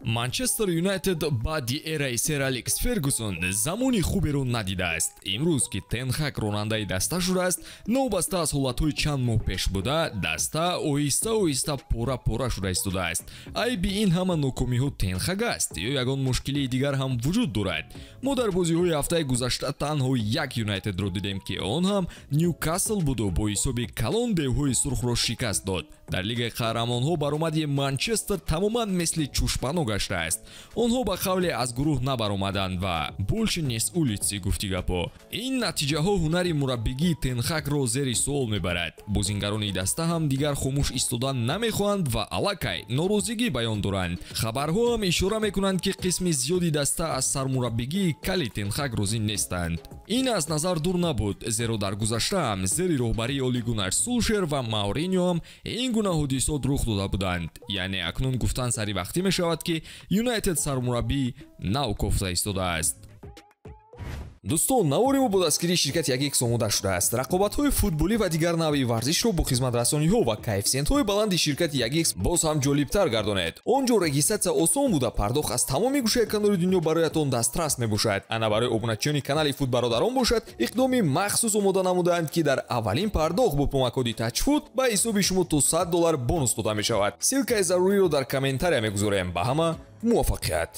Манчестер Юнайтед баъди эраи сер Алекс Фергюсон замони хуберо надидааст. Имрӯз ки Тен Хаг ронандаи даста шудааст, новобаста аз ҳолатҳои чанд моҳ пеш буда, даста оҳиста оҳиста пора-пора шуда истодааст. Айби ин ҳама нокомиҳо Тен Хаг аст ё ягон мушкилии дигар ҳам вуҷуд дорад? Мо дар бозиҳои ҳафтаи гузашта танҳо як Юнайтедро дидем, ки он ҳам Ньюкасл буду бо ҳисоби калон девҳои сурхро шикаст дод. Дар Лигаи қаҳрамонҳо баромади Манчестер тамоман мисли чӯшпано гаштааст. Онҳо ба қавле аз гурӯҳ набаромаданд ва больше не с улицы, гуфти гапо. Ин натиҷаҳо ҳунари мураббигии Тен Хагро зери суол мебарад. Бозингарони даста ҳам дигар хомӯш истодан намехоҳанд ва аллакай норозигӣ баён доранд. Хабарҳо ҳам ишора мекунанд, ки қисми зиёди даста аз сармураббигии кали Тен Хаг розӣ нестанд. Ин аз назар дур набуд, зеро дар гузашта ҳам зери роҳбарии Оли Гуннар Сулшер ва Мауриньо ҳам ин гуна ҳодисот рух дода буданд. Яъне акнун гуфтан сари вақтӣ мешавад, ки Юнайтед сармураббӣ нав кофта истодааст. Дӯстон, навори мо бо дастгирии ширкати Ягикс омода шудааст. Рақобатҳои футболӣ ва дигар навъи варзишро бо хизматрасониҳо ва коэффисиентҳои баланди ширкати Ягикс боз ҳам ҷолибтар гардонед. Он ҷо регистратсия осон буда, пардохт аз тамоми гӯшаи канори дунё бароятон дастрас мебошад. Ана барои обуначиёни канали Футбародарон бошад, иқдоми махсус омода намудаанд, ки дар аввалин пардохт бо промокоди TAJFOOT ба ҳисоби шумо то $100 бонус дода мешавад. Ссылкаи заруриро дар комментария мегузорем. Ба ҳама муваффақият!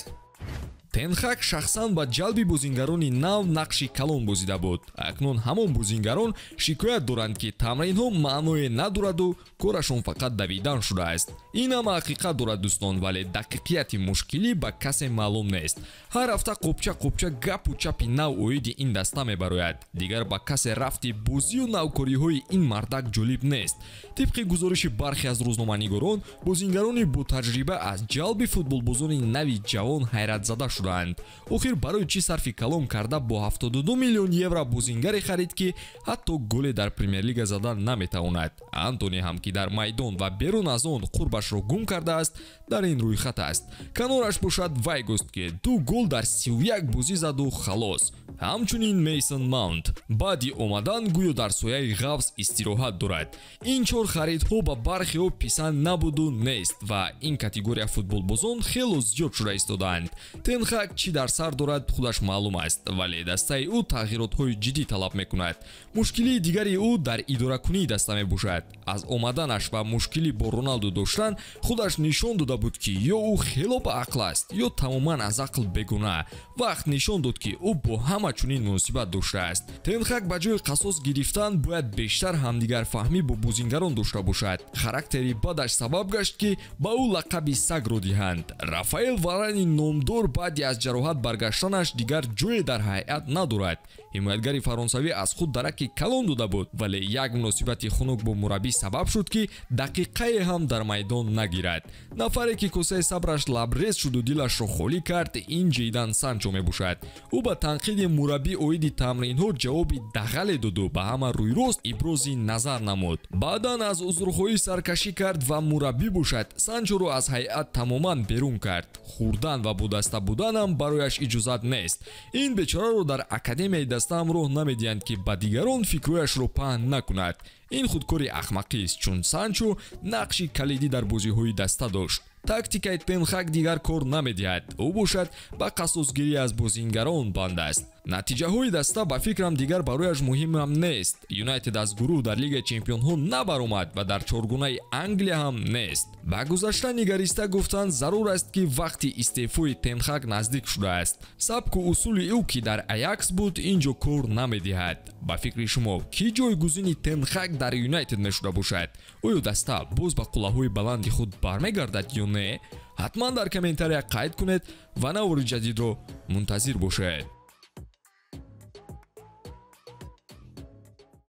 Тен Хаг шахсан ба ҷалби бозингарони нав нақши калон бозида буд. Акнун ҳамон бозингарон шикоят доранд, ки тамринҳо маъное надораду корашон фақат давидан шудааст. Ин ҳама ҳақиқат дорад, дӯстон, вале дақиқияти мушкилӣ ба касе маълум нест. Ҳар ҳафта қопча қопча гапу чапи нав оиди ин даста мебарояд. Дигар ба касе рафти бозию навкориҳои ин мардак ҷолиб нест. Тибқи гузориши бархе аз рӯзноманигорон, бозингарони ботаҷриба аз ҷалби футболбозони нави ҷавон ҳайратзада шудаанд. Охир барои чӣ сарфи калон карда бо 72 миллион евро бозингаре харид, ки ҳатто голе дар Премер-лига задан наметавонад? Антони ҳам, ки дар майдон ва берун аз он қурбашро гум кардааст, дар ин рӯйхат аст. Канораш бошад Вайгост, ки 2 гол дар 31 бозӣ заду халос. Ҳамчунин Мейсон Маунт баъди омадан гӯё дар сояи ғафз истироҳат дорад. Ин чор харидҳо ба бархеҳо писанд набуду нест ва ин категория футболбозон хело зиёд шуда истодаанд. Тен Хаг чӣ дар сар дорад, худаш маълум аст, вале дастаи ӯ тағйиротҳои ҷиддӣ талаб мекунад. Мушкилии дигари ӯ дар идоракунии даста мебошад. Аз омаданаш ва мушкилӣ бо Роналду доштан худаш нишон дода буд, ки ё ӯ хело ба ақл аст, ё тамоман аз ақл бегуна. Вақт нишон дод, ки ӯ бо ҳама чунин муносибат доштааст. Тен Хаг ба ҷои қасос гирифтан бояд бештар ҳамдигарфаҳмӣ бо бозингарон дошта бошад. Характери бадаш сабаб гашт, ки ба ӯ лақаби сагро диҳанд. Рафаэл Варани номдор баъди аз ҷароҳат баргаштанаш дигар ҷое дар ҳайат надорад. Ҳимоятгари фаронсавӣ аз худ дараки калон дода буд, вале як муносибати хунук бо мураббӣ сабаб шуд, ки дақиқае ҳам дар майдон нагирад. Нафаре ки косаи сабраш лабрез шуду дилашро холӣ кард, ин Ҷейдан Санчо мебошад. Ӯ ба танқиди мураббӣ оиди тамринҳо ҷавоби дағале доду ба ҳама рӯйрост ибрози назар намуд. Баъдан аз узрхоҳӣ саркашӣ кард ва мураббӣ бошад Санчоро аз ҳайат тамоман берун кард. Хӯрдан ва бодаста буданам барояш иҷозат нест. Ин бечораро дар академияи даста ҳам роҳ намедиҳанд, ки ба дигарон фикрҳояшро паҳн накунад. Ин худкори ахмақист, чун Санчо нақши калидӣ дар бозиҳои даста дошт. Тактикаи Тен Хаг дигар кор намедиҳад. Ӯ бошад ба қасосгирӣ аз бозингарон банд аст. Натиҷаҳои даста ба фикрам дигар барояш муҳимам нест. Юнайтед аз гурӯҳ дар Лигаи чемпионҳо набаромад ва дар чоргунаи Англия ҳам нест. Ба гузашта нигариста гуфтан зарур аст, ки вақти истеъфои Тен Хаг наздик шудааст. Сабку усули ӯ, ки дар Аякс буд, ин ҷо кор намедиҳад. Ба фикри шумо, кӣ ҷойгузини Тен Хаг дар Юнайтед мешуда бошад? Оё даста боз ба қуллаҳои баланди худ бармегардад ё не? Ҳатман дар комментария қайд кунед ва навори ҷадидро мунтазир бошед.